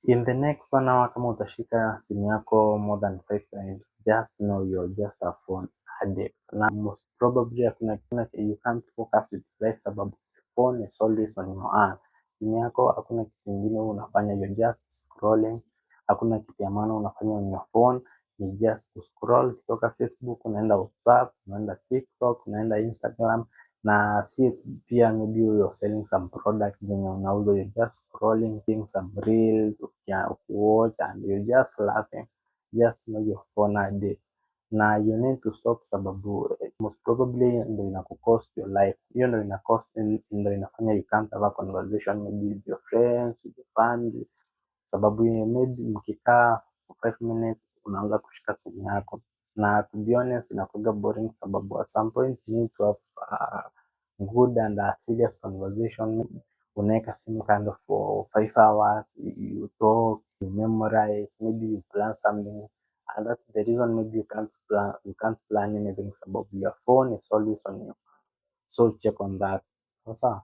In the next one hour, kama utashika simu yako more than five times, just know you're just a phone addict. Na most probably hakuna, you can't focus with life sababu phone is always on your hand. Simu yako, hakuna kitu kingine unafanya, you're just scrolling. Hakuna kitu ya maana unafanya on your phone, ni just kuscroll kutoka Facebook unaenda WhatsApp, unaenda TikTok, unaenda Instagram. Na si pia maybe you're selling some product zenye unauza, you're just scrolling, seeing some reels, ukiwatch and you're just laughing. Just know you're phone addict na you need to stop sababu most probably ndo inakucost your life. Hiyo ndo ina cost, ndo inafanya you can't have a conversation maybe with your friends, with your family, sababu maybe mkikaa for 5 minutes unaanza kushika simu yako. Na to be honest, inakuwa boring sababu at some point you need to have a good and a serious conversation. Unaweka simu kando for 5 hours, you talk, you memorize, maybe you plan something. And that's the reason maybe you can't plan anything sababu your phone is always on you. So check on that. Sasa